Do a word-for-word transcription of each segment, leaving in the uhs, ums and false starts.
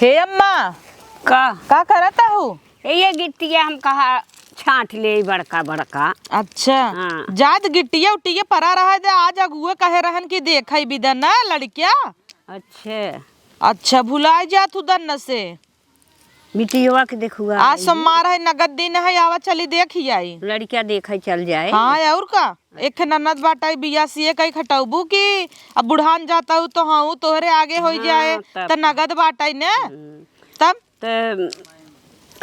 हे अम्मा, का? का करत हऊ? ए, ये गिट्टिया हम कहा छाँट लेई बड़का बड़का। अच्छा। हाँ। जात गिट्टिया उट्टिया परा रहा दे, आज अगुआ कहे रहन कि देखइ बिदन लड़किया। अच्छे। अच्छा, भुलाइ जात हू दन्न से। बिटियवा के देखुआ आज आई। सोमवार है, नगद दिन है, आवा चली देखि आई। लड़किया देखइ चल जाए। हाँ, अउर का? एक ननद बाटइ, बियाह सिए कइ खटउबू कि अब बुढ़ान जातउ तो हऊ तोहरे आगे होइ हाँ, जाए, तब। त नगद बाटइ ने। हम्म। तब? त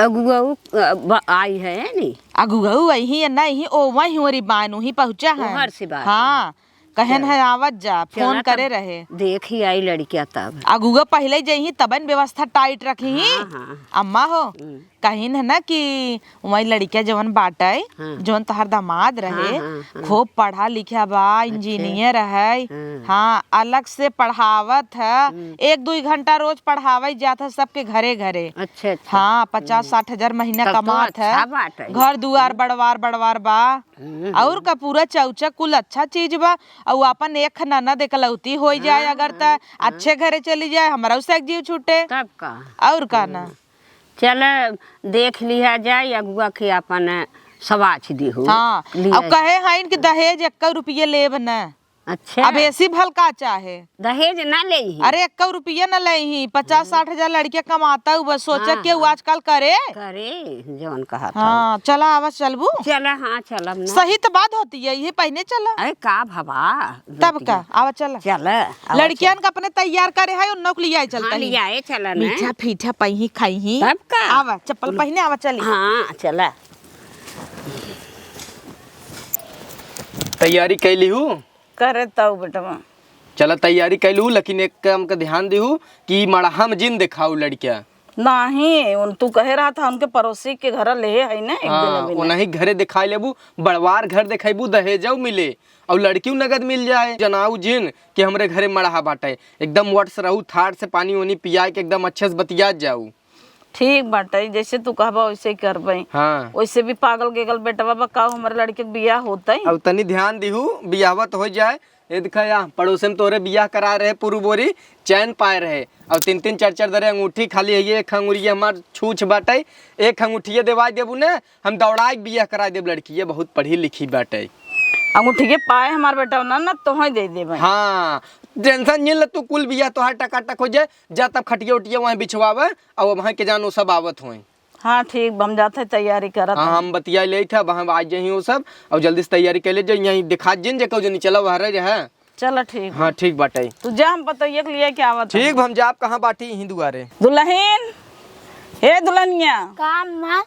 अगुआऊ, अ, ब-, आई है नी? अगुआऊ अइहीं या नाहीं, ओ वहीं ओरी बान, उहीं पहुँचा है। ओहर से बात हाँ, है। कहेन चल। है आवत जा, चला फोन करे तब रहे। देखि आई लड़किया तब। अगुआ पहिले जइहीं तबन व्यवस्था टाइट रखिहीं। हाँ, हाँ। अम्मा हो, हम्म। कहिन है ना कि वही लड़किया जवन बाटइ, हाँ। जवन तोहार दामाद रहे, हाँ, हाँ, हाँ। खूब पढ़ा लिखा बा, अच्छा। इंजीनियर है। हाँ। हाँ, अलग से पढ़ावत है। हम्म। एक दुइ घंटा रोज पढ़ावइ जात है सबके घरे घरे। अच्छा, अच्छा। हाँ, पचास हम्म। साठ हजार महीना तब तो कमात है। अच्छा बाटइ। घर दुआर हम्म। बड़वार बड़वार बा। हम्म, अउर हम्म। का पूरा चौचा कुल अच्छा चीज बा। अउ आपन एक ननद एकलौती होइ जाए हाँ, अगर त हाँ, हाँ। अच्छे घरे चली जाए, हमरउ से एक जीव छूटे। तब का? अउर का ना? हम्म। चल, देख लिहा जाए, अगुआ के आपन सवाच दिहु। हाँ, लिहा अब कहे हइन कि दहेज एक्को रुपये लेब न। अच्छा। अब ऐसी भल का चाहे? दहेज ना लेइहीं। अरे, एक्को रुपये न लेइहीं, पचास हम्म। साठ हजार लड़के कमाता हूँ, बस सोचा हाँ, केहू हाँ। आजकल करे। करे, जवन कहा था। हाँ, चला, आवा, चलबू? चला, हाँ, चलब ना। सही तो बात होती है, ये पहिने चला। अरे, का भवा? तब का? आवा, चला। चला, आवा, लड़कियन चला। का अपने तैयार करे है, उन नौक लियाए चलता हाँ, ही। लियाए चला ना। मीठा फीठा पइहीं, खाइहीं। तब का? आवा, चप्पल पहिने, आवा, चली। हाँ, चला। तैयारी कैली हूँ? करे तऊ बेटवा। चला, तैयारी कैलू, लेकिन एक काम का ध्यान दिहू कि मड़हा में जिन देखाऊ लड़किया। नाहीं, उन तू कहे रहा था, उनके पड़ोसी के घर ले है ना, एक हाँ, दिन अभी ना। उन्हीं घरे दिखाई लेबू, बड़वार घर दिखाईबू, दहेजऊ मिले अउर लड़कियों नगद मिल जाए। जनाऊ जिन कि हमरे घरे मड़हा बाटे, एकदम वट से रहू, थार से पानी ओनी पियाए के एकदम अच्छे से बतियात जाऊ। ठीक बाटे, जैसे तू कहबा वैसे ही करबे। हाँ। वैसे भी पागल गेगल बेटवा बा, का हमरे लड़के के बियाह होतई? अब तनी ध्यान दिहू, बियाहवा तो हो जाए। ये देखा या पड़ोसे में तोरे बियाह करा रहे, पुरु बोरी चैन पाए रहे, और तीन तीन चार चार दरे अंगूठी, खाली है ये एक अंगुरिया हमार छूछ बाटे, एक अंगूठिया देवाई देबू ने, हम दौड़ाई के बियाह कराई देब लड़की, ये बहुत पढ़ी लिखी बाटे। अंगूठिया पाए हमार बेटा ना, ना तोहे दे देबे। हाँ, tension नहीं ले तू, कुल बियाह तोहार टकाटक हो जाए, जा तब खटिया उटिया वहीं बिछवावे, और वहीं के जान वो सब आवत होए। हाँ, ठीक बा, हम जात है, तैयारी करत हाँ, है। हम बतिया लेत है, अब हम आ जाही वो सब, और जल्दी से तैयारी कर ले जाए, यहीं दिखा जिन जे कहू जनी चला वह रहे है। चला, ठीक बा। हाँ, ठीक बाटे। तू जा, हम पतोहिया के लिए के आवत है। ठीक बा, हम जाब कहाँ बाटी, यहीं दुआरे। दुलहिन, ए दुलहनिया। का अम्मा?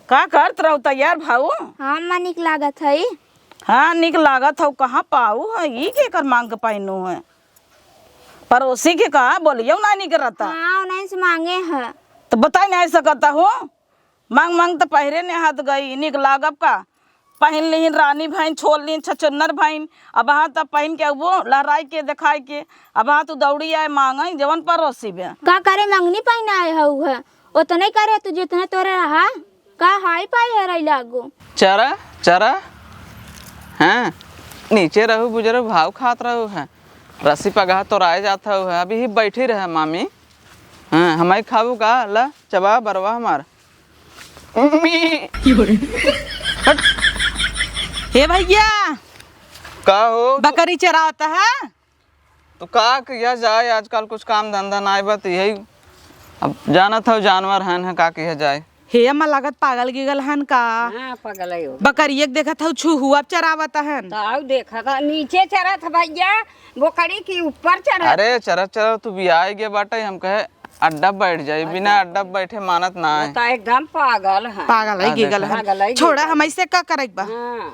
का करत रहू तैयार भाऊ? हाँ अम्मा, निक लागत है। हाँ, निक लागत हौ, कहाँ पाऊ है, ई केकर मांग के पहनू है? पड़ोसी के का बोलियो ना निकरता। हाँ, उन्हीं से मांगे है। तो बताई नहीं सकता हूँ, मांग मांग तो पहिरे ने हाथ गई, निक लागब का? पहिन लिहिन रानी भइन, छोड़ लिहिन छछुन्नर भइन, अब हाँ तब पहिन के वो लहराई के देखाई के, अब हाँ तू दौड़ी आए मांगे जवन पड़ोसी बे। का करे मंगनी पहिन आए हऊ है, ओतने करे तू जितने तोरे रहा। का हाई पाई है रही लागो? चरा, चरा, हाँ, नीचे रहू बुजरू भाव खात रहू है, रस्सी पगहा तोराए जात हऊ है, अभी ही बैठी रहे मामी, हाँ, हमाई खाबू का, ला, चबा बरवा हमार। हट। हे भैया, का हो? बकरी चरावत है? तो का किया जाए, आजकल कुछ काम धंधा नाई बा, तो यही अब जानत हौ जानवर हन, है का किया जाए। हे अम्मा, लागत पागल गिगल हन का? हाँ, पागल है हो। बकरिया के देखत हौ छुहुआ चरावत हन। तो आउ देखत हौ, नीचे चरत है भैया, बोकरी की ऊपर चरत। अरे चरत चरत तू भी आए गे बाटे, हम कहे अड्डा बैठ जाए, बिना अड्डा बैठे मानत ना है। तो एकदम पागल है। पागल है हाँ, गिगल देखा। हन। पागल है छोड़ा, गिगल। हम ऐसे का करे के बा? हाँ।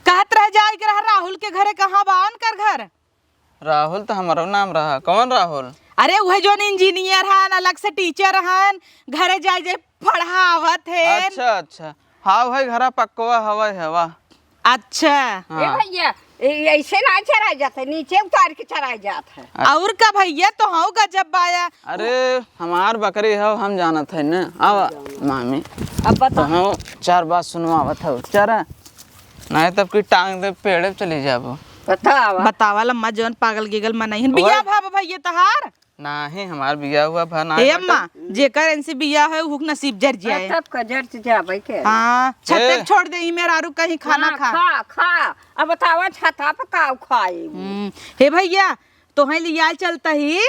कहत रह जाए के रहा राहुल के घरे, कहाँ बा उनकर घर? राहुल तो हमारो नाम रहा। कौन राहुल? अरे उहे जोन इंजीनियर हन, अलग से टीचर हन, घरे जाए जाए पढ़ावत है। अच्छा, अच्छा। हाँ, उहे घरा पक्कवा हवा हवा। अच्छा। ए हाँ। भैया, ए, ऐसे ना चराई जात है, नीचे उतार के चराई जात है। अच्छा। और का भैया, तो हौ गजब बाया। अरे, हमार बकरी हौ, हम जानत है न। आवा, मामी। अब बता। तो हौ, चार बात सुनवावत हौ। चरा। नहीं तब की टांग दे पेड़े चली जाबो। बतावा। बतावा लम्मा जौन पागल गिगल मनई हन। बिया भाव भैया तहार? नाही, हमार बियाह हुआ भा ना ए बाटे। अम्मा, जेकर इनसे बियाह है, उहुक नसीब जर जाए। तब का जर से जाबे के। हाँ, छते ए। छोड़ दे, ई मेहरारू कहीं खाना हाँ, खा। खा, खा। अब बतावा छता पे का खाई? हम्म, हे भैया, तोहे लियाल चलता ही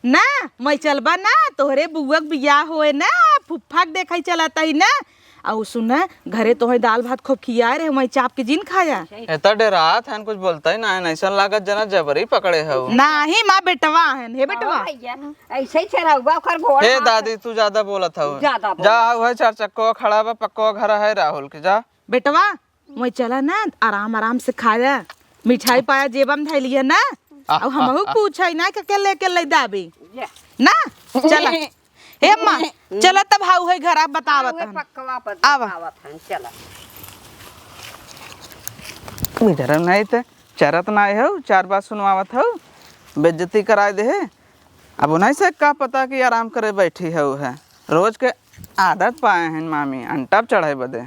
ना, मैं चलबा ना, तोहरे बुआ के बियाह होए ना, फुफ्फा के देखै चलता ही ना। अउ सुना, घरे तोहे दाल भात खूब खियाए रहे, मैं चाप के जिन खाया। एतना डेरात हन, कुछ बोलता ही ना है, ऐसा लागत जना जबरी पकड़े हउ। नाही माँ, बेटवा हन, हे बेटवा। हाँ भैया, ऐसे ही चढ़ाऊ बा, ओकर गोड़ हे हाथ दादी, तू ज्यादा बोलत हउ। ज्यादा बोलत। जा, हउ है चार चक्को खड़ा बा, पक्को घर है राहुल के, जा। बेटवा, वहीं चला ना, आराम आराम से खाया, मिठाई पाया जेबा में धइलिया ना, अब हमहू पूछा ना के, के लेके ले दाबी जा। ना, चला। हे अम्मा, चला तब हाउ है घर, आप बतावत उहे हन। पक्कवा पर आवा। बतावत हन, चला। इधर नहीं ते चरत ना हो, चार बात सुनवावत हो, बेइज्जती कराए दे। अब उन्हीं से का पता कि आराम करे बैठी है, उहे रोज के आदत पाए हैं मामी, अंटा पे चढ़े बदे।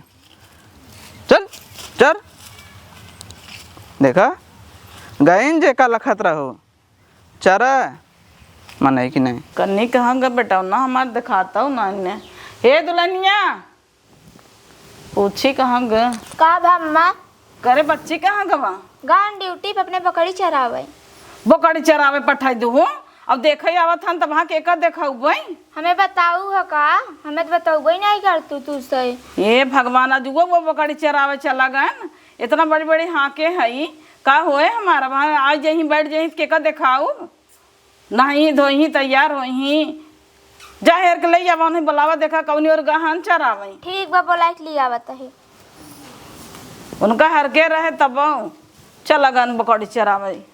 चल, चर। देखा, गइन जेका लखत रहो, चर, मने कि नहीं? कन्नी कहाँ ग बेटा, ना हमार देखाता हूँ ना इन्हें। हे दुल्हनिया, पूछी कहाँ ग? का भा अम्मा? करे बच्ची कहाँ गवा? गान ड्यूटी पे अपने बकरी चरावे। बकरी चरावे पठाई दू हो। अब देखे आवत हन तब हाँ केका देखाउबे? हमें बताऊ ह का? हमें तो बताउबे नहीं कर तू, तू से। ए भगवान, आज वो, वो बकरी चरावे चला गन। इतना बड़ी बड़ी हाँके हई। का होए हमारा वहाँ आज जहीं बैठ जहीं केका देखाऊ? नहाई धोई तैयार होई, जा हेर के लई आवा, उन्हें बुलावा, देखा कौनी ओर गहन चरावे। ठीक बा, बुलाई के लई आवत है। उनका हर के रहे तब चला गन बकरी चरावे।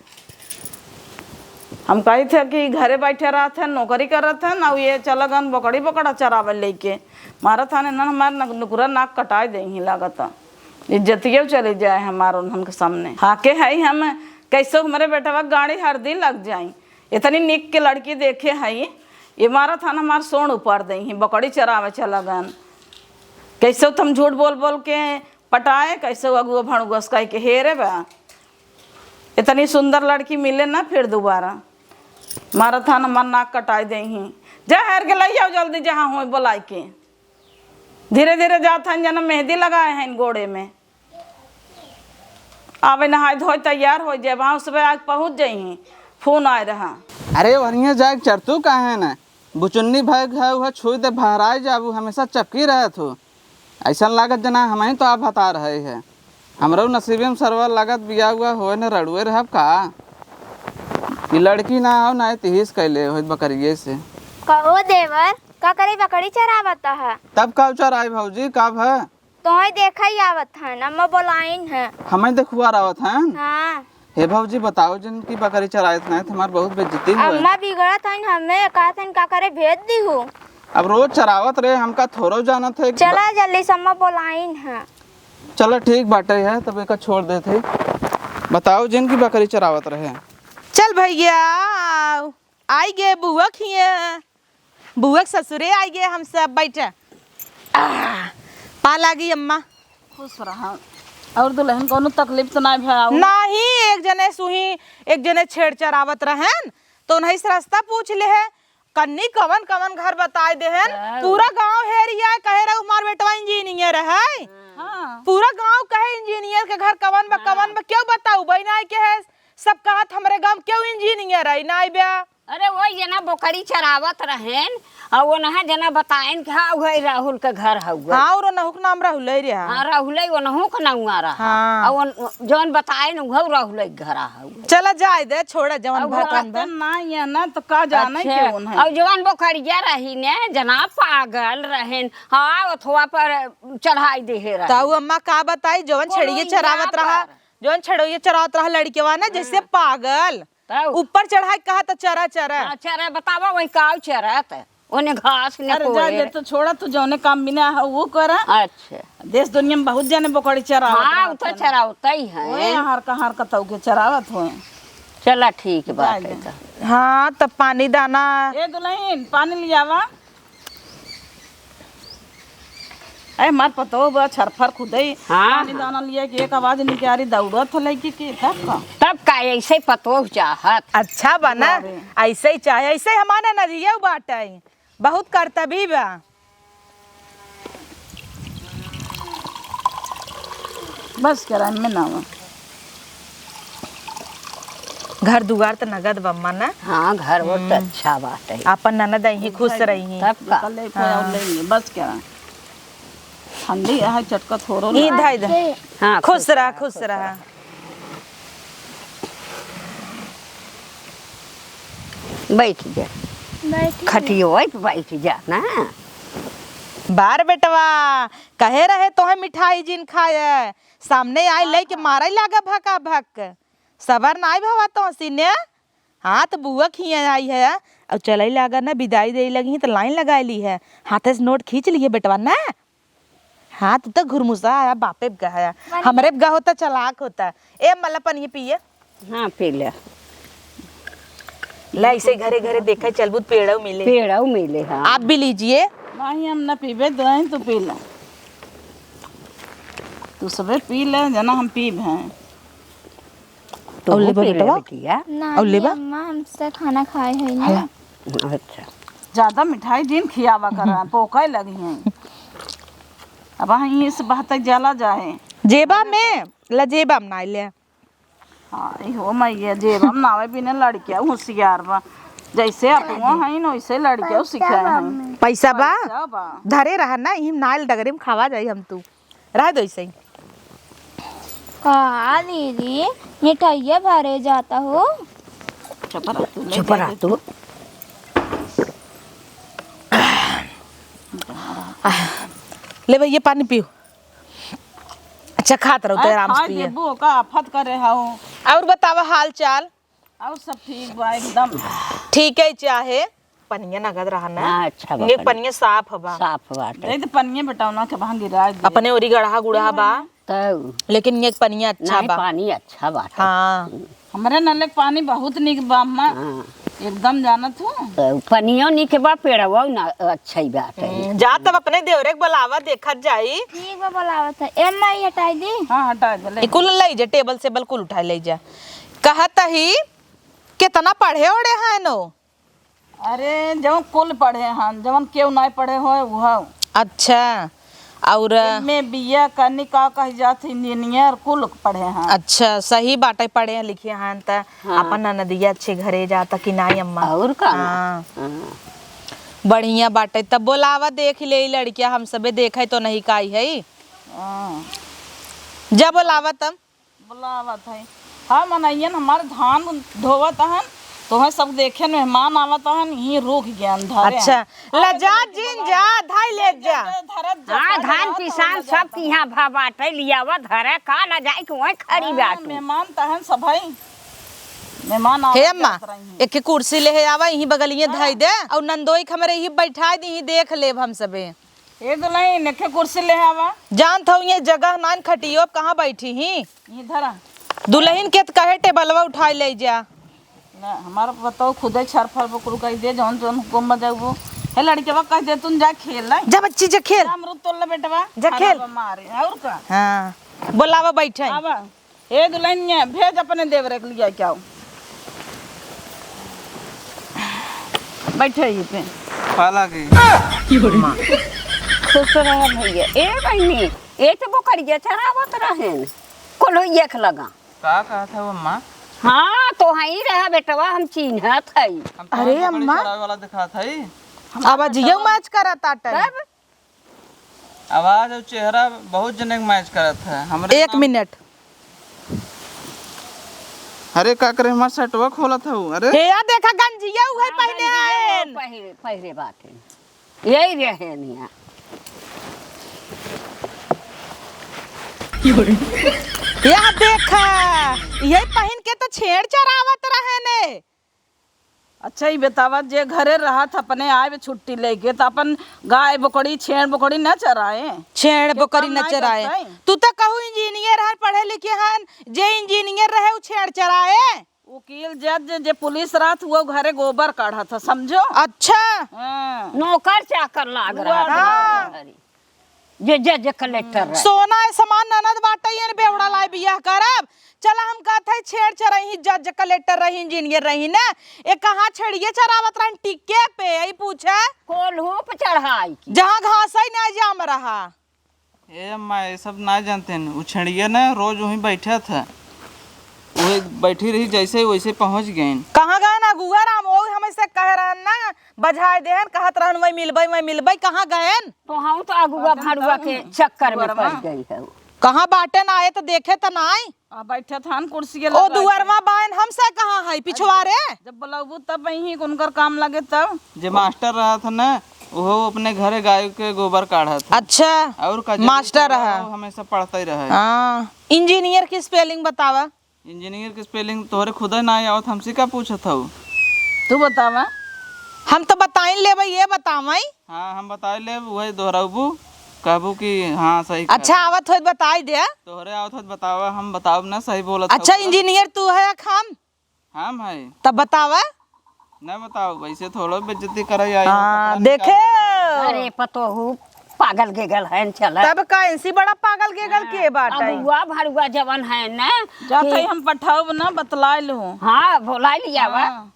हम कही थे कि घरे बैठे रहत हैं, नौकरी करत हैं, ना ये चला गन बकरी बकरा चरावे लेके। मारत हन इन्हन हमार नक-, नुकरा नाक कटाई देही लागत। इज्जतियो चली जाए हमार उन्हन के सामने। हाँके हई हम, कैसे हमरे बेटवा गाड़ी हरदी लग जाई। इतनी निक के लड़की देखे हई, ये मारत हन हमार सोंड़ उपार देही, बकरी चरावे चला गन। कैसे तुम झूठ बोल बोल के पटाए, कैसे अगुआ भड़ुआ से कह के हेरे बा। इतनी सुंदर लड़की मिले ना फिर दोबारा। मारत हन हमार नाक कटाई देही। जा हेर के लई आओ जल्दी, जहाँ होई बुलाई के। धीरे धीरे जात हन, जना मेहंदी लगाए हैं गोड़े में। आवे नहाय धोय तैयार हो जाए, वहाँ सुबह आके पहुँच जाइहीं। फोन आए रहा। अरे वनिया जाए के चरतू काहे न? बुचुन्नी भय है, वह छुई दे बहराए जाबू, हमेशा चपकी रहत हो। ऐसन लागत जना हमहीं तो आप हता रहे है। हमरो नसीबे में सरवा लागत बिया हुआ होए न रड़ुए रहब का? ई लड़की ना आओ ना तिहिस कैले होइत बकरिए से। कहो देवर, का करे बकरी चरावत है? तब का चराई भौजी, का भय? तोहई देखई आवत हन, अम्मा बोलाइन है। हमई देखुआर आवत हन? हाँ। हे भौजी, बताओ जिन की बकरी चराइत नाहीं, त हमार बहुत बेइज्जती हुए। अम्मा बिगड़त हन, हमें कहत हन का करे भेज दीहू। अब रोज चरावत रहे, हमका थोड़ो जानत है। चला जल्दी से, अम्मा बोलाइन है। चला ठीक बाटे है, तब एका छोड़ देत है। बताओ जिन की बकरी चरावत रहे। चल भैया, आओ। आई गे बुआ खिया। बुआ के ससुरे आई गे, हम सब बैठे। आह, पा लागी अम्मा। खुश रहा। और दुल्हन कौनो तकलीफ तो नाहीं भया? नाहीं, एक जने सुही, एक जने छेड़ चरावत रहन, तो उन्हीं से रास्ता पूछ ले है। कन्नी कवन कवन घर बताए देहन, हाँ। पूरा गांव हेरिया कहे रहे, "हमार बेटवा इंजीनियर है।" हाँ। पूरा गांव कहे, "इंजीनियर के घर कवन बा, हाँ। कवन बा?" क्यों बताऊ, बहिना के है, सब कहत, "हमरे गांव क्यों इंजीनियर है, नाहीं बा?" अरे, वो जना बोकरी चरावत रहेन, अउ ओनहा जना बताएन कि हाँ, उहे राहुल के घर हउवे। हाँ, और ओनहु के नाम राहुल ही रहा। हाँ, राहुल ही ओनहु के नउआ रहा। हाँ। अउ ओन-, जौन बताएन, उहे राहुल ही के घर हउवे। चला जाए दे, छोड़ा, जौन अउ भा वो तौन भा। ना, ये ना, तो का जाने अच्छा, के ओन है। अउ जौन बोकरिया रही ने, जना पागल रहेन, हाँ, ओथवा पर चढ़ाई देहे रहे। ताऊ अम्मा का बताई, जौन कोनो छेड़िए चरावत रहा, पर। जौन छेड़िए चरावत रहा लड़िकवा ना, जैसे हाँ। पागल। तब? ऊपर चढ़ाई कहा त चरा, चरा। हाँ, चरा बतावा, वही काव चरा त। ओने घास ने अरे जा कोहे। दे, तो छोड़ा, तू जौने काम बिना है, वो करा। अच्छा। देश दुनिया में बहुत जने बोकरी चरावत हाँ, रहत उतर हैं। चरावत ही हैं। ओए, हर कहाँ कतऊ के चरावत होए। चला, ठीक बात जाए है दे। तो। हाँ, तब पानी दाना। ए दुल्हन, पानी लियावा। अरे हमार पतोह बा छरफर खुदे ही। हाँ, पानी हाँ। दाना लिया के एक आवाज निकारी दौड़त है लड़की के, तब का? तब का, ऐसे पतोह चाहत। अच्छा बा ना, अरे। ऐसे ही चाहे, ऐसे हमारे नदिया बाटे, बहुत करतबी बा। बस करा में ना हो। घर दुआर त नगद बा अम्मा ना। हाँ, घर वर त हम्म। अच्छा बाटे। आपन ननद अइहीं, खुश रही। तब का? कल एक और हाँ। लेंगे, बस करा। ठंडी है, चटका थोड़ो ई ना। धई दे। हाँ, खुश खुश रहा, रहा, खुश खुश रहा। रहा। बैठ जा। बैठ जा। खटियो पे बैठ जा ना। बार बेटवा, कहे रहे तोहे मिठाई जिन खाए, सामने आई लइके मारे लागा भका भक। सबर नाई भवा तोसी ने। हाँ, त बुआ खिया आई है, अउर चलई लागा ना, बिदाई देई लगी, त लाइन लगाई ली है। हाथे से नोट खींच लिए बेटवा ना। हाँ, तू त घुरमुसा आया, बापे बगा है। हमरे बगा होता, चालाक होता। ए, मला पनिया पिए। हाँ, पी ले। ले, ऐसे घरे घरे देखे चलबू त पेड़ऊ मिले। पेड़ऊ मिले, हाँ। आप भी लीजिए। नहीं, हम ना पीबे, तो नहीं, तू पी ले। तू सबे पी ले, जना हम पीब हैं। तू अउर लेबा पी ले बेटवा? बिटिया। ना, अउर लेबा? अम्मा, हमसे खाना खाए है ना। हला। अच्छा। ज्यादा मिठाई जिन खियावा करा, पोकाए लगी हैं। अब हाँ, इस बात जाला जाए। जेबा में, ला जेबा में ना ले। हाँ, ई हो मैया, जेबा में नावे बिना लड़किया होशियार बा। जैसे अपनो हैं, वैसे लड़किया सिखाए हैं। पैसा बा? पैसा बा। धरे रहा ना, इही नाइल डगरे में खावा जाई हम तू। रह दो ऐसे ही। का दीदी, मिठाइया भरे जाता हो? चुप रह तू, ले चुप जा रह दे तू। तू। ले भैया, पानी पियो। अच्छा, खात रहो, तो अरे, आराम से खाए पिए। देबू, का आफत करे हऊ? और बतावा हाल चाल? और सब ठीक बा एकदम। ठीक है, चाहे पनिया नगद रहा ना। हाँ, अच्छा बा ये पनिया। पनिया साफ बा। साफ बाटे। नहीं तो पनिया बेटा उन्हें के वहाँ गिरा दे। अपने ओरी गढ़ा गुढ़ा बा। तब। लेकिन ये पनिया अच्छा नहीं, बा। पानी अच्छा बाटे। हाँ। हमरे नले के पानी बहुत निक बा, अम्मा। हाँ। एकदम जानत हूँ। तो पनियो निक बा, पेड़वो ना अच्छा ही बाटे। हम्म, जा तब अपने देवरे के बुलावा, देखत जाई। ठीक बा, बुलावत है। ए अम्मा, ये हटाई दी। हाँ, हटाई दे, ले। ई कुल ले जा, टेबल से बिल्कुल उठा ले जा। कहत ही, कितना पढ़े ओढ़े हैं नो? अरे, जवन कुल पढ़े हन, जवन केहू नाय पढ़े होय, उहव। अच्छा, और एमे बीए करनी का कही जात, इंजीनियर कुल पढ़े हन। अच्छा, सही बाटे, पढ़े लिखे हन त हाँ। अपन ननदिया अच्छे घरे जाता कि नाई अम्मा? और का ना? हाँ। हाँ। बढ़िया बाटे, तब बोलावा देख ले ई लड़किया, हम सबे देखे तो नहीं काई है। हाँ। जा बोलावा तब। बोलावत है। हाँ, मनइयन हमार धान ढोवत हन, तोहे सब देखे मेहमान आवत हन, यहीं रुक गए अंधारे। अच्छा, हन। हाँ, लजा जल्दी जिन बोलावत जा, है। धाई ले जा। जा, धरत जा, हाँ, धान पिसान सब किहाँ भा बाटे, लियावा धरे, का लजाए के वहीं खड़ी हाँ, बाटू। मेहमान त हन सभई, मेहमान हे आवत अम्मा, जात रही हैं। एक कुर्सी ले आवा, यहीं बगलिए हाँ। धई दे, और नंदोई के हमरे यहीं बैठाई दी, यहीं देख लेब हम सबे। ए दुल्हन, एके कुर्सी ले आवा। जानत हऊ, ये जगह नान खटियो, अब कहाँ बैठी ही? ये धरा। दुल्हन के त कहे टेबलवा उठाई ले जा। ना, हमार बताओ, खुदे छरफर बकुल कह दे, जौन जौन हुकुम बजाऊ। हे लड़केवा कह दे, तुम जा खेल ले। जा बच्ची, जा खेल। जा अमरूद तोड़ ले बेटवा। जा खाना खेल। बा मारे, और का? हाँ, बोलावा बैठे। आवा। ए दुल्हनिया, भेज अपने देवरे के लिया के आओ। बैठे ही पे। पाला के। खुश रह भैया। ए बहिनी, ए तो बोकरिया चरावत रहेन। कुल एक लगा। का कहत है वो अम्मा? हाँ, तो हई रहा बेटवा, हम चिन्हत हई। हम तो अरे बोकरी अम्मा। चरावे वाला दिखात हई। आवाजियो मैच करत आटे। तब? आवाज और चेहरा बहुत जने के मैच करत है। हमरे एक नाम मिनट। अरे का करे, हमार शर्टवा खोलत हऊ? अरे हे या देखा, गंजिया उहे हाँ, पहने गंजिया आएन। पहिरे, पहिरे बाटे। यही रहे निया। या देखा, यही पहिन के तो छेड़ चरावत रहे ने। अच्छा, ई बतावा, जे घरे रहत अपने आए छुट्टी लेके, त अपन गाय बोकड़ी, छेड़ बोकड़ी न चराए? छेड़ बोकरी न चराए। तू त कहू इंजीनियर हन, पढ़े लिखे हन, जे इंजीनियर रहे, उ छेड़ चराए? वकील, जज, जे पुलिस रहत, वो घरे गोबर काढ़त ह, समझो? अच्छा। हाँ। नौकर चाकर लाग रहा था। हाँ। जे जज कलेक्टर रहे। सोना ए समान ननद बाटइ, एन बेवड़ा लाए बियाह करब। चला हम कहत हई छेड़ चरही, जज कलेक्टर रही, इंजीनियर रही न। ए कहाँ छेड़िए चरावत रहन टिक्के पे, ई पूछे। कोल्हू पे चढ़ाई की। जहाँ घास ही ना जाम रहा। ए अम्मा, ये सब ना जानते हैं। उ छेड़िए न रोज वहीं बैठे थे। वही बैठी रही, जैसे ही वैसे पहुँच गए। कहाँ गए ना अगुआ राम? ओ हमें से कह रहन ना, बझाए देहन, कहत रहन, "वही मिलबई, वही मिलबई।" कहाँ गएन? तो हम तो अगुआ भड़ुआ के चक्कर में पड़ गई है। कहाँ बाटे ना आए तो देखे तो ना आई। आ, बैठत हन कुर्सी ओ लगा के। दुअरवा बाएन हमसे कहाँ है, पिछवारे? जब बुलाबू तब वहीं उनकर काम लगे तब। जे मास्टर रहत है ना, वो अपने घरे गाय के गोबर काढ़त है। अच्छा, और का, जरूर मास्टर रहा। हमेशा पढ़ते रहे। हाँ, इंजीनियर की स्पेलिंग बतावा। इंजीनियर के स्पेलिंग तोहरे खुदे ना आवत, हमसे का पूछत हऊ? तू बतावा। हम तो बताइन लेबै, ये बतावई। हाँ, हम बताइ लेब, उहे दोहराबू, कहबू कि हाँ, सही कहत अच्छा, हऊ। आवत होत बताइ दे। तोहरे आवत होत बतावा, हम बताउब ना, सही बोलत हऊ अच्छा, का। इंजीनियर तू है या हम? हम है। तब बतावा। ना बताओ, वैसे थोड़ो बेइज्जती करे आई हो, हाँ, कपड़ा देखे। निकाल लेते हो। अरे पतोहू, पागल गेगल है, चला। तब का इनसी बड़ा पागल गेगल हाँ, के बाटे? अगुआ भड़ुआ जवन है ना, जात कि है हम पठाउब ना, बतलाइ लूँ। हाँ, बोलाइ लिया बा। हाँ।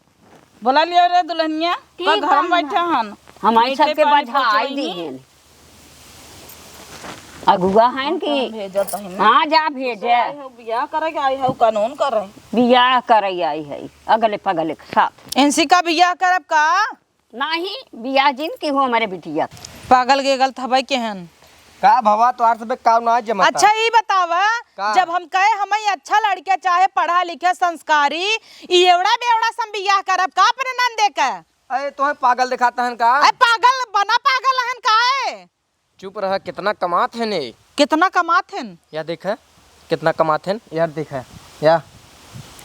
बोलाइ लिया रे दुल्हनिया, ठीक का घर में बा। बैठा हन। हमारी मीठे सबके पानी बझाई पहुँचवाई। दी हैं। अगुआ हैं कि भेजत है ना। हाँ, जा भेजे। आई हो बियाह करे के आई हो कानून करे। बियाह करे आई है, अगले पगले के साथ। इनसी का बियाह करब का? नाही, बियाह जिन की हो हमारे बिटिया। पागल गेगल थबई के हन। का भवा, तोहार सबे का ना जमता? अच्छा, ई बतावा, का? जब हम कहे हमें अच्छा लड़के चाहे पढ़ा लिखे संस्कारी, ई एवड़ा बेवड़ा से हम बियाह करब का अपने नंदे के? अरे, तोहे पागल दिखाता हन का? अरे, पागल बना, पागल हन का है? चुप रहा, कितना कमात है ने? कितना कमात हन? या देखे, कितना कमात हन, यार देखे, या।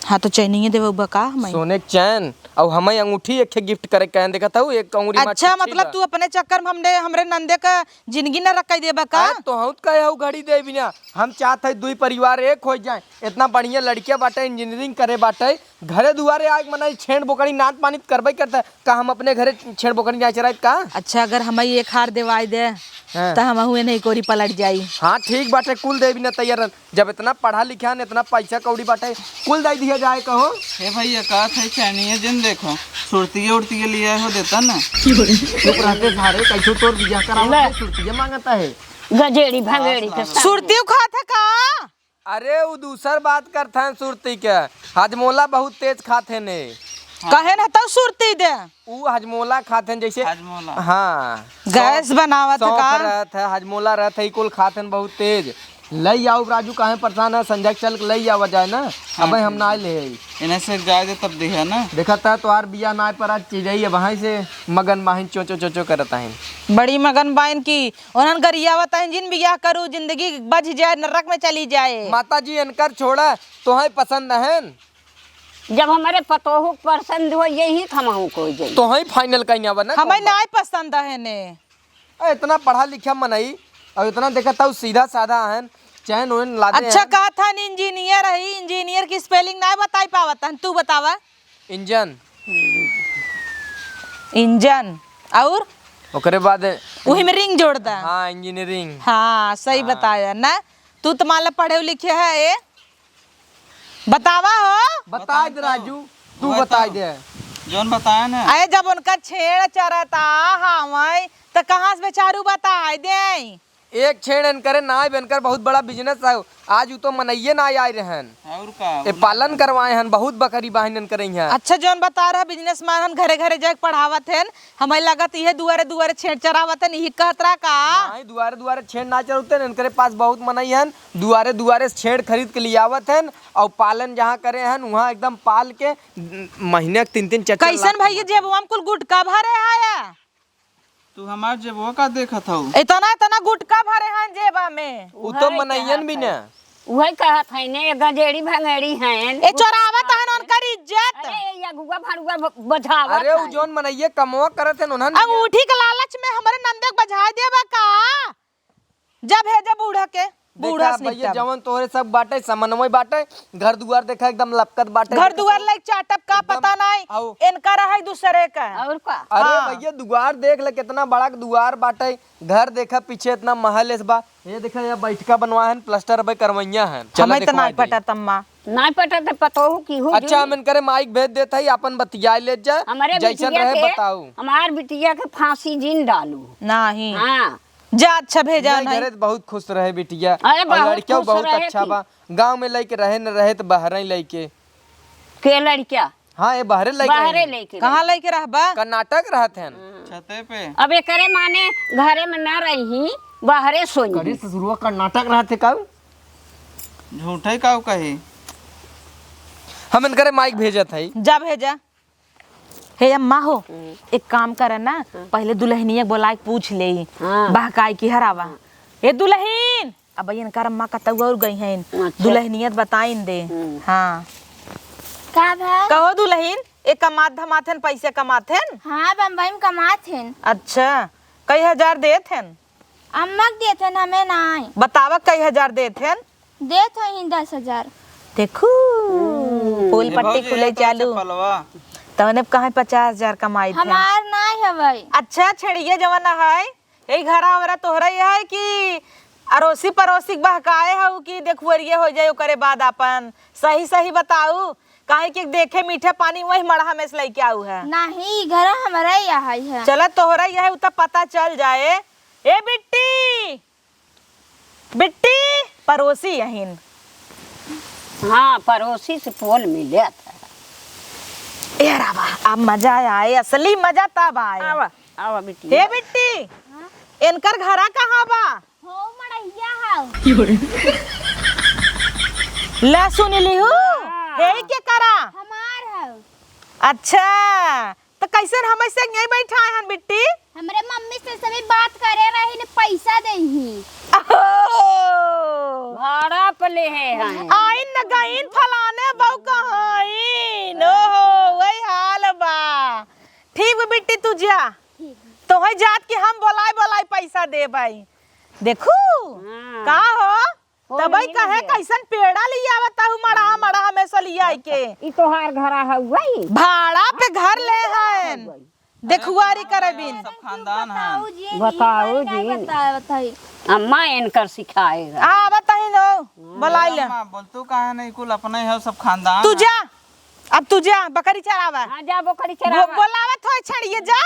हाँ, तो चैनिये देवे बा का हमें? सोने के चैन, और हमें अंगूठी एक ठे गिफ्ट करे के कहन, देखत हऊ, एक अंगूरी में अच्छा, छुच्छी मतलब बा। तू अपने चक्कर में हमने, हमरे नंदे का जिंदगी न रख देबा का? अरे, तो हम कहे हऊ घड़ी दे बिना, हम चाहत है दुई परिवार एक हो जाए, इतना बढ़िया लड़किया बाटे, इंजीनियरिंग करे बाटे, घरे दुआरे आइके मनई छेड़ बोकड़ी नात पानित करबे करता, का हम अपने घरे छेड़ बोकड़ी ना चराइत का? अच्छा, अगर हमई एक हार देवाई दे, हाँ। त हमहू एने कोरी पलट जाई। हाँ, ठीक बाटे, कुल देबी ना तैयार रहन। जब इतना पढ़ा लिखा हन, इतना पैसा कौड़ी बाटे, कुल दे दिया जाए कहो। ए भैया, कहत है चैनिये जिन देखो, सुरतिये उरतिये लिया हो देता ना। चुप रहते सारे, कैसो तोर बियाह करावत ले। है, सुरतिये मांगता है। गजेड़ी भंगेड़ी के साथ। सुरती उखात है का? अरे, उ दूसर बात करत हैं सुरती के। हजमोला बहुत तेज खात हैं ने। कहे न तब सुरती दे। उ हजमोला खात हैं जैसे हाजमोला। हाँ। गैस सौंफ, बनावत सौंफ का? रहत है, हजमोला रहत है, ई कुल खात हैं बहुत तेज। लई आउब राजू, काहे परेशान है? संझा के चल के लई आवा जाए ना। हाँ, अबे हम ठीक ना है। ले आई। इन्हें से जाए दे तब दे है ना। देखत है तोहार बियाह ना पर आज चीज आई, अब वहीं से मगन बाहिन चोचो चोचो करत हैं। बड़ी मगन बाइन की उन्हन गरियावत हैं, जिन बियाह करू, जिंदगी बझ जाए, नरक में चली जाए। माता जी, इनकर छोड़ा, तोहई पसंद हन? जब हमरे पतोहू के पसंद हो, यही त हमहू को जाई। तोहई final कहीं आवा ना, हमें कौन बात? नाई पसंद है ने। ए, इतना पढ़ा लिखा मनई, और इतना देखत हऊ सीधा साधा हन, चैन वैन लादे अच्छा, हन। कहत हन इंजीनियर है, इंजीनियर की स्पेलिंग नाई बताई पावत हन, तू बतावा। इंजन। इंजन। और? ओकरे बाद वही में रिंग जोड़ दा। हाँ, इंजीनियरिंग। हाँ, सही हाँ। बताया ना। तू तो मान ला पढ़े लिखे है, ए? बतावा हो। बताए दे बताए तो। राजू, तू वही बताए तो। दे। जौन बताया ना। अरे, जब उनका छेड़ चरता हवई, त कहाँ से बेचारू बताए दे? एक छेड़ इनकरे नाय बे, इनकर बहुत बड़ा business है। आज उ तो मनइये नाय आए रहन। और का? ए, पालन करवाए हन, बहुत बकरी बाहिन इनकरे इहाँ। अच्छा, जौन बता रहा businessman हन, घरे घरे जाके पढ़ावत हन, हमें लगत इहे दुआरे दुआरे छेड़ चरावत हन, इही कहत रहा का? नाहीं, दुआरे दुआरे छेड़ ना चरौते हन, इनकरे पास बहुत मनई हन, दुआरे दुआरे से छेड़ खरीद के लियावत हन और पालन जहाँ करे हन, उहाँ एकदम पाल के महीने के तीन तीन चार चार कैसन लाख भैया कमाते हन। जेबवा में कुल गुटका भरे है? तू हमार जेबवा का देखत हऊ? इतना, इतना गुटका भरे हैं जेबा में। उ तो उहे मनइयन कहत भी है। ना। उहे कहत है ने, गजेड़ी भंगेड़ी हैं। ए, चोरावत हन उनकर इज्जत। अरे, ये अगुआ भड़ुआ ब-, बझावत अरे, उ है। जौन मनइये कमवा करत हन, उन्हन भी अंगूठी के लालच में हमरे नंदे के बझाए देबा का? जा भेजा बूढ़ा के। बूढ़ा देखा से भैया, निपटावा। जवन तोहरे सब बाटे, समन्वय बाटे, घर दुआर देखा एकदम लपकत बाटे। घर दुआर लाइक चाटब का एकदम पता नाई, आओ। इनका रहे दूसरे का। और का? अरे हाँ। भैया, दुआर देख ले, कितना बड़ा दुआर बाटे, घर देखा पीछे इतना महल एस बा। ये देखा, ये बैठका बनवा है, प्लास्टर अबे करवैया है। चला हमें तो देखवा नाई दे। पटत अम्मा। नाई पटत पतोहू की हो अच्छा, जुई। हम इनकरे माइक भेज देत हई, आपन बतियाए ले जा। हमरे जैसन बिटिया रहे के, बताऊ। हमार बिटिया के फांसी जिन डालू। नाही। हाँ। जा, अच्छा भेजा नहीं, नहीं। घरे त बहुत खुश रहे बिटिया। अरे, और बहुत लड़किया खुश बहुत रहे अच्छा थी। बा। गाँव में लइके रहे न रहे त बहरे लइके। के लड़किया? हाँ, ये बहरे लइके बाहरे रहे। लेके कहाँ रहे। लइके रहबा? कर्नाटक रहत हन। छते पे। अब एकरे माने घरे में ना रही, बाहरे सोई। करे ससुरवा कर्नाटक रहत है का? झूठे का कही? हम इनकरे माइक भेजत हई। जा भेजा। हे अम्मा हो, हम्म। एक काम करे ना, हाँ। पहले दुल्हनिया के बोलाए के पूछ ले, हाँ। बहकाए की हरावा। हाँ। ए दुल्हन, अब इनकर अम्मा कतौ और गई हैं, अच्छा। दुल्हनिया त बताइन दे। हम्म। हाँ। का भा? कहो दुल्हन, ए कमात धमात हन, पैसे कमात हन? हाँ, बम्बई में कमात हन। अच्छा, कई हजार देत हन? अम्मा के देत हन, हमें नाई। बतावा कई हजार देत हन? देत होइहीं दस हजार। देखू, हम्म। फूल ये पट्टी भौजी, खुले ये तो चालू। चप्पलवा। तवने कहाँ पचास हजार कमाई थे? हमार नाई हवई। अच्छा, छेड़िया जवन है, यही घरा वरा तोहरा ही है कि अड़ोसी पड़ोसी के बहकाए हऊ कि देखुअरिये हो जाए, ओकरे बाद आपन सही सही बताऊ, काहे कि देखे मीठे पानी वही मड़हा में से लइके आऊ है। नहीं, ई घरा हमरा ही है। चला तोहरा ही है, उ त पता चल जाए। ए बिट्टी, बिट्टी, पड़ोसी यहीन। हाँ, पड़ोसी से पोल मिले था। ए रावा, अब मजा आए, असली मजा तब आए। आवा, आवा बिट्टी। हे बिट्टी, हाँ? इनकर घरा कहाँ बा? हो मड़हिया हाउ। ले सुन लिहू, हाँ। हे के करा? हमार हौ। अच्छा, त कैसन हमसे यहीं बैठाए हन बिट्टी? हमरे मम्मी से सभी बात करे रही न पैसा देही। ओहो! भाड़ा पे लेहे हैं। आइन न गइन फलाने बहू कहाइन। ओहो, वही हाल बा। ठीक बा बिट्टी, तू जा। ठीक। तोहई जात कि हम बोलाए बोलाए पैसा देबई। देखू, हाँ। का हो? तबई कहे कैसन पेड़ा लियावत हऊ मड़हा मड़हा में से लियाई के। ई तोहार घरा हउवई? भाड़ा पे घर ले हन। देखुआरी करे बिन। सब खानदान है। बताऊ जी। बताऊ जी। बतावत हई। अम्मा इनकर सिखाए रहे। आवत हई नो, बोलाई ले। अम्मा, बोलतू काहे नहीं, कुल अपने हो सब खानदान तू है। जा, अब तू जा, बकरी चरावा। हाँ, जा बकरी चरावा। बोलावत होए छेड़िए, जा।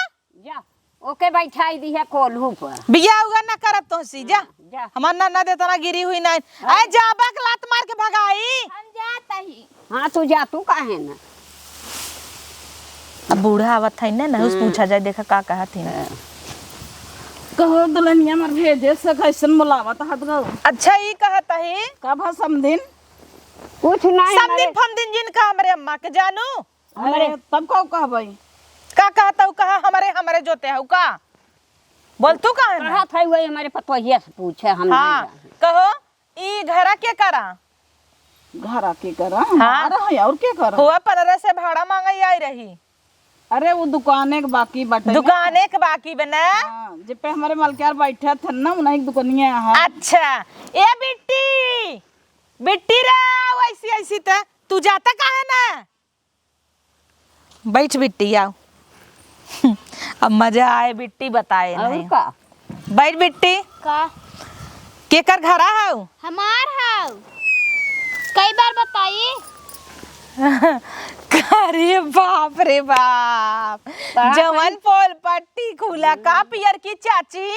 जा, ओके बैठाई दिहे कोल्हू पर। बियाह उगा ना करब तोहसी, जा। हाँ, जा। हमार ननद एतना गिरी हुई नहीं। हाँ। अरे जाबा के लात मार के भगाई। हम जात ही। हाँ, तू जा, तू काहे ना? अब बूढ़ा आवत है ना, ना उस हाँ। पूछा जाए, देखा का कहत ही। हाँ। कहो दुल्हनिया मर भेजे से कैसन बुलावत हाथ गो। अच्छा, ई कहत ही। का भा समधिन? कुछ नहीं, समधिन हमरे फमधिन जिन का हमरे अम्मा के जानू? हमरे अरे, तब का कहबई? का कहत हऊ, कहा हमरे, हमरे जोते हऊ का? बोलतू काहे ना? कहत है वही हमरे पतोहिया से पूछे, हम हाँ, नहीं जाने। कहो, ई घरा के करा? घरा के करा? हाँ। हमारा है, और के करा? हुआ पनरह से भाड़ा मांगे आई रही। अरे, वो दुकाने के बाकी बाटे ना। दुकाने के बाकी बा ना? हाँ, जे पे हमरे मलकियार बैठे थे ना, उन्हीं के दुकानिया है। अच्छा, ए बिट्टी, बिट्टी रे, ऐसी, ऐसी त तू जाता काहे ना? बैठ बिट्टी, आओ। अब मजा आए, बिट्टी बताए और नहीं। का? बैठ बिट्टी। का? केकर घरा हऊ? हमार हऊ। कई बार बताई? अरे बाप रे बाप। का जवन है? पोल पट्टी खुला का पियर की चाची?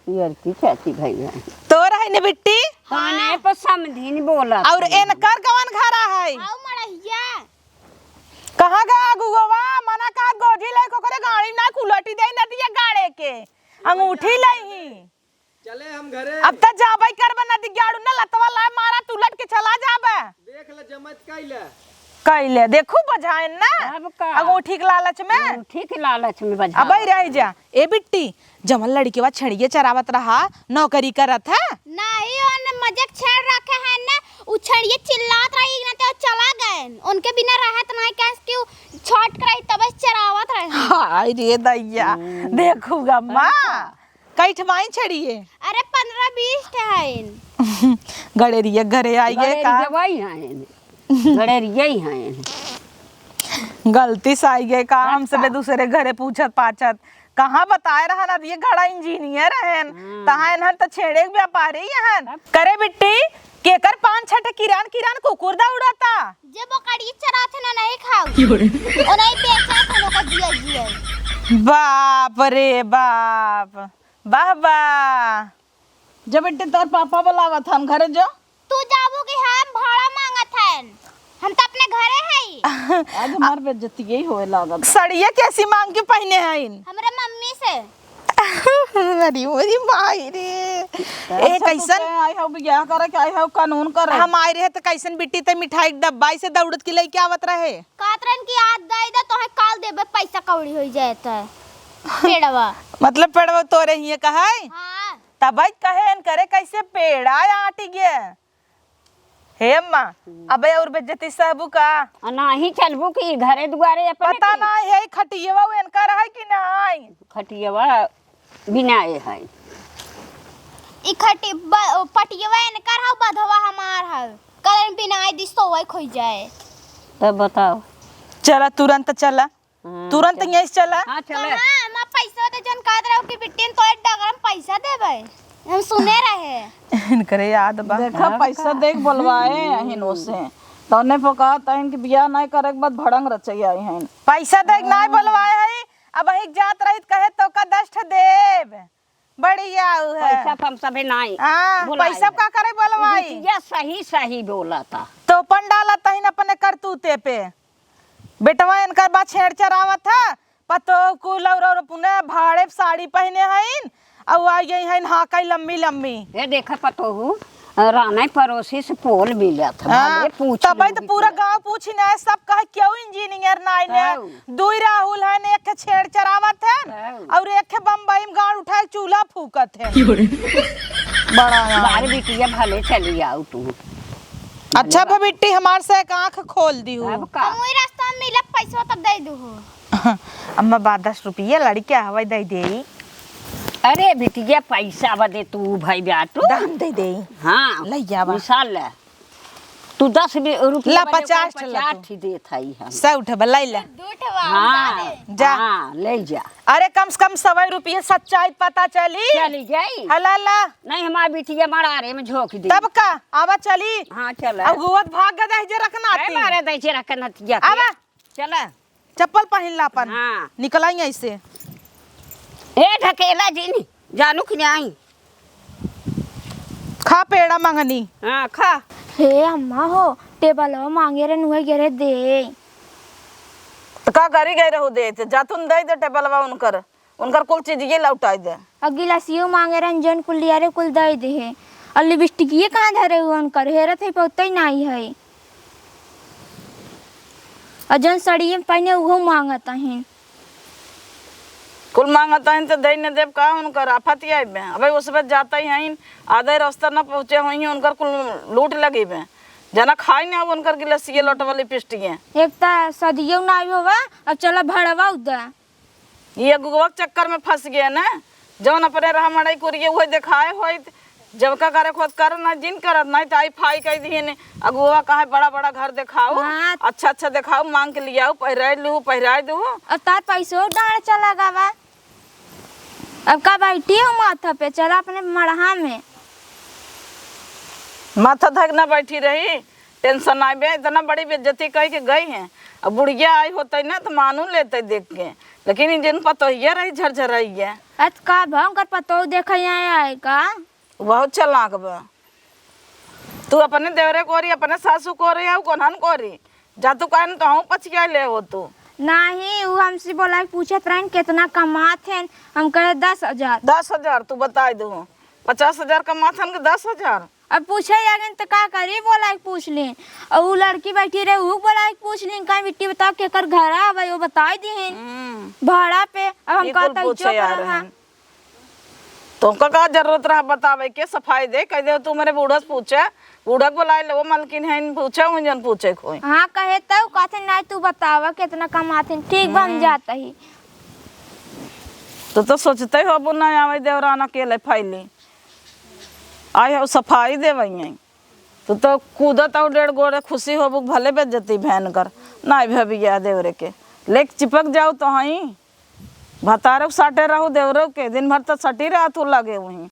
पियर की चाची भई है। तोर है ने बिट्टी? काने हाँ। पर समधिन बोलत और है। इनकर कवन घरा है? आओ मड़हिया। कहाँ गया अगुआ? मना कहा गोजी ले ओकरे गाड़ी ना कुलटी दे नदिया गाड़े के। अंगूठी लई ही। चले हम घरे। अब त जाबे करबे नदी गाड़ू ना लतवा ला मारा तू लट के चला जाबे। देख ले जमत कैले। कैले, देखू बझाएन ना। अब का? अंगूठी के लालच में। अंगूठी के लालच में बझाएन। अबे रह जा। ए बिट्टी, जवन लड़केवा छेड़िए चरावत रहा, नौकरी करत है? नहीं, ओने मजाक छेड़ रखे हैं ना, उ छेड़िए चिल्लात रही ना, तो चला गए, उनके बिना रहत नहीं, कहे कि उ छोट के रही, तबे चरावत रहे। हाय रे दैया, हम्म। देखू गम्मा, अच्छा। कई ठमाई छड़िए? अरे, पन्द्रह बीस ठे हइन। गड़ेरिया घरे आई गए का? गड़ेरिया ही हइन। गड़ेरिया ही हइन। गलती से आई गए का? तब हमसे का? बे दूसरे घरे पूछत पाछत। कहाँ बताए रहन, अब ये घड़ा इंजीनियर रहन। हाँ। तहाँ इन्हन त छेड़े के व्यापारी हन। तब? करे बिट्टी, केकर पाँच छह ठे किरान किरान कुकुर दौड़ता? जे बकरी चरात है ना, नहीं खाऊ। ओ नहीं बेचत है, ओकर जिया जिया। बाप रे बाप। वाह, वाह। जब बेटे तोर पापा बुलावत हन घरे जो। तू जाबू कि हम भाड़ा मांगत हन? हम त अपने घरे हई। आज हमार बेइज्जती यही होए लागत। सड़िया कैसी मांग के पहने हईन? हमरे मम्मी से। अरे मोरी माई रे। ए, अच्छा, तू कैसन? के आई हऊ बियाह करे के आई हऊ कानून करे? हम आई रहे त कैसन बिट्टी ते मिठाई के डब्बा से दौड़त के लेके आवत रहे। कहत रहन कि आज दे दे, तोहे काल देबे, पैसा कौड़ी होई जाए त। पेड़वा। मतलब पेड़वा तोरे हिये कहै? हाँ। तब कहे इनकरे कैसे पेड़ा आटी गए। हे अम्मा, हम्म। अबे और बेइज्जती सहबू का? आ नाही चलबू कि घरे दुआरे अपने पता के? ना है खटियवा उ इनकर है कि नाई? खटियवा बिनाए है। ई खटी-, ब-, पटियवा इनकर हौ, बधवा हमार हौ। कल बिनाए दी, सोवै खोई जाए। तब बताओ। चला, तुरंत चला। हाँ, तुरंत चल। यहीं से चला। हाँ, चले। कहाँ? हमार पैसा तो जन कहत रहो कि बिट्टी तो एक डगरम पैसा देबे। हम सुने रहे। इनकरे याद बा। देखा, हाँ, पैसा का? देख बोलवाए हम्म। अहिन ओसे। तौने पो कहत अहिन कि बियाह नहीं करे के बाद भड़ंग रचैया अहिन। पैसा देख नहीं हाँ। बोलवाए है। अब अहिक जात रहित कहे तो का दस ठे देब। बढ़िया उ है। पैसा तो हम सभे नाई हाँ, बोलाए पैसा है। का करे बोलवाई? बिटिया सही सही बोला था। तो अपन डाला तहिन अपने करतूते पे। बेटवा इनकर बा छेड़ चरावत है, पतोह कुल और, और अपने भाड़े पे साड़ी पहने हईन, और आ गई हईन हाँकई लम्मी लम्मी। ये देखा पतोहू, रानाई पड़ोसी से पोल मिलत है, हाँ, भले पूछ तबे लो तो पूरा बिटिया। गाँव पूछी ना, सब कहे क्यों इंजीनियर नाई ने, हाँ। दुई राहुल है ने, एक ठे छेड़ चरावत है हाँ। और एक ठे बम्बई में गाड़ उठाए चूल्हा फूकत है। बड़ा यार। बाहर बिटिया भले चली आऊ तू। अच्छा भले भा बिट्टी हमार से एक आँख खोल दी हो। अब का? हम वही रास्ता में मिलब, पैसा तब दे दू हो। अम्मा, बा दस रुपया लड़के हवाई दे दे। अरे बिटिया, पैसा बदे तू भाई ब्याटू। दाम दे दे। हाँ, लइया बा। मिसाल ले। तू दस बी-, रुपया ला, बदे पचास ठे ला पचास तू। ठी देत हई हम। सौ उठे बा, लइ ले। दू ठे बा, हाँ, जा दे। जा। हाँ, ले जा। अरे कम से कम सौ रुपया सच्चाई पता चली। चली जाई। हला ला। नहीं, हमार बिटिया मड़ारे में झोंक दी। तब का? आवा चली। हाँ, चला। अब हुआ त भाग गदा है जे रखना ए, थी। मारे दे जे रखना थी, जा के। आवा। चला। चप्पल पहिन ला अपन। हाँ। निकलाई ऐसे। ए ढकेला जिनी, जानू कि नाई? खा पेड़ा मंगनी। हाँ, खा। हे अम्मा हो, टेबलवा मांगे रहे, नुहे गेरे दे। त का करी गए रहू दे? त जातुन दे दे टेबलवा उनकर, उनकर कुल चीजिये लौटाई दे। अ गिलासियो मांगे रहन, जौन कुल लिया रे, कुल दे दे हे। अ लिपस्टिकिये कहाँ धरे हुए उनकर? हेरत है, पौते ही नाई है। अ जौन सड़िये पहने, उहो मांगत अहिन। कुल मांगत अहिन त दे न देब का? उनकर आफत ही आइबे। अबे उस बे जाते ही हईन, आधे रास्ता न पहुँचे होइहें, उनकर कुल लूट लगी बे। जना खाई ना उनकर गिलासिये, लोटवा, लिपस्टिकिये। एक त सदियो नाई होवा, अब चला भड़वा उदा। ये अगुआ के चक्कर में फंस गए ना, जौन अपने रहा मड़ई कुरिये उहे देखाए होइत, जब का करे खोद कर ना जिन करत, नहीं तो आई फाई कह दिए ने, अगुआ कहे बड़ा बड़ा घर देखाओ, हाँ। अच्छा अच्छा देखाओ, मांग के लियाओ, पहिराए लू, पहिराए दू। अब तार पैसो डांड चला गवा, अब का बैठी हो माथा पे, चला अपने मड़हा में। माथा धक ना बैठी रही, टेंशन आइबे, इतना बड़ी बेइज्जती कइ के गई हैं। अब बुढ़िया आई होतइ ना त मानू लेतइ देख के, लेकिन ई जिन पतोहिया रही झरझरइया। अत का भा उनकर पतोह देखइ आए आए का? बहुत चालाक बा। तू अपने देवरे कोरी, अपने सासू कोरी, अउ कोन्हन कोरी? जा तू कहन तोहू पछिया ले हो तू। नाही, उ हमसे बोलाइ के पूछत रहन केतना कमात हैं, हम कहे दस हजार। दस हजार तू बताइ दू, पचास हजार कमात हैं कि दस हजार? अब पूछे आगे त का करी, बोलाइ के पूछ ली। अउ उ लड़की बैठी रहे, उ बोलाइ के पूछ ली, कहीं बिट्टी बताओ केकर घर आवे, वो बताइ दिहिन। हम्म। भाड़ा पे, अब हम ई कुल कहता पूछे चुप आ रहा। रहन। तोहका का जरूरत रहा बतावे के, सफाई दे, कह दे तू मेरे बूढ़ा से पूछे, बूढ़ा के बोलाइ ले, वो मलकिन है, इन पूछे, उन जन पूछे खोई। हाँ, कहे तउ कहते नहीं, तू बतावा केतना कमात हैं, ठीक बा, हम हम्म। जात ही। तो तो सोचते होबू ना आवे देवरान अकेले फैली। आई हो सफाई देवइये। तो तो कूदत हो डेढ़ गोड़े खुशी होबू भले बेइज्जती भयंकर। ना भैया देवरे के लेके चिपक जाऊ तो हई। भतारक साटे रहू देवरव के, दिन भर तो सटी रहत हूँ लगे वहीं।